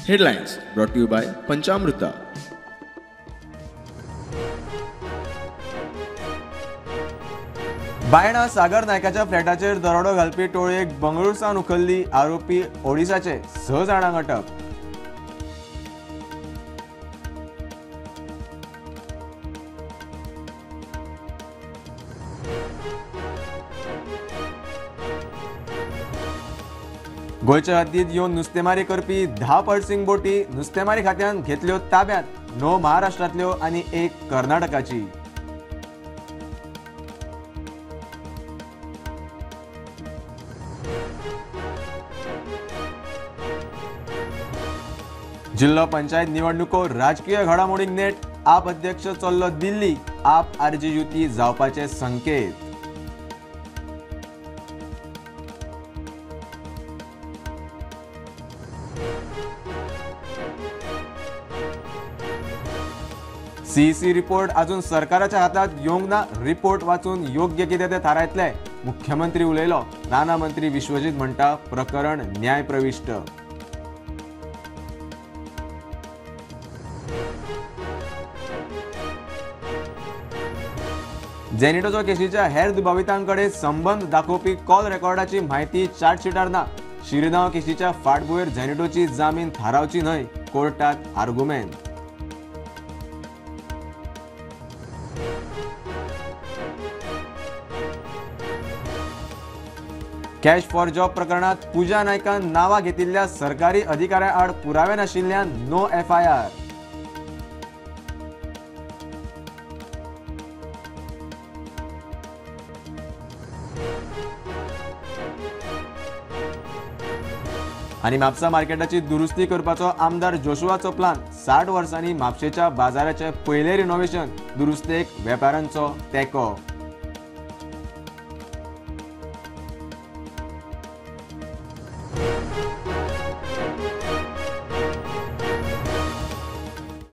Headlines brought to you by Panchamruta. Baina Sagar नायकाच्या फ्लॅटाचेर दरोडो घालपी टोळयेक बंगळुरूसावन उखल्ली, आरोपी ओडिसाचे 6 जाणांक अटक. गोंयच्या हद्दीत येवन नुस्तेमारी करपी 10 पर्सिंग बोटी नुस्तेमारी खात्यान घेतल्यो ताब्यात, 9 महाराष्ट्रांतल्यो आनी 1 कर्नाटकाची. जिल्हो पंचायत निवडणुको राजकीय घडामोडींक नेट, आप अध्यक्ष चल्लो दिल्ली, आप आरजी युती जावपाचे संकेत. सीईसी रिपोर्ट अजून सरकाराच्या हातात येवंक ना, रिपोर्ट वाचून योग्य कितें तें थारायतले, मुख्यमंत्री उलयलो. राना मंत्री विश्वजीत म्हणटा प्रकरण न्यायप्रविष्ट. झेनिटोचो केशीच्या हेर दुबावितांकडे संबंद दाखोवपी कॉल रेकॉर्डाची म्हायती चार्जशीटार ना, शिरगांव केशीच्या फाटभुंयेर झेनिटोची जामीन थारावची न्हय, कोर्टात आर्गुमेंट. कॅश फॉर जॉब प्रकरणात पूजा नायकान नांवां घेतिल्ल्या सरकारी अधिकाऱ्यां आड पुरावे नाशिल्ल्यान नो एफआयआर. आनी म्हापसा मार्केटाची दुरुस्ती करपाचो आमदार जोशुआचो प्लान, 60 वर्सांनी म्हापशेच्या बाजाराचें पयलें रिनोव्हेशन, दुरुस्तेक वेपाऱ्यांचो तेंको.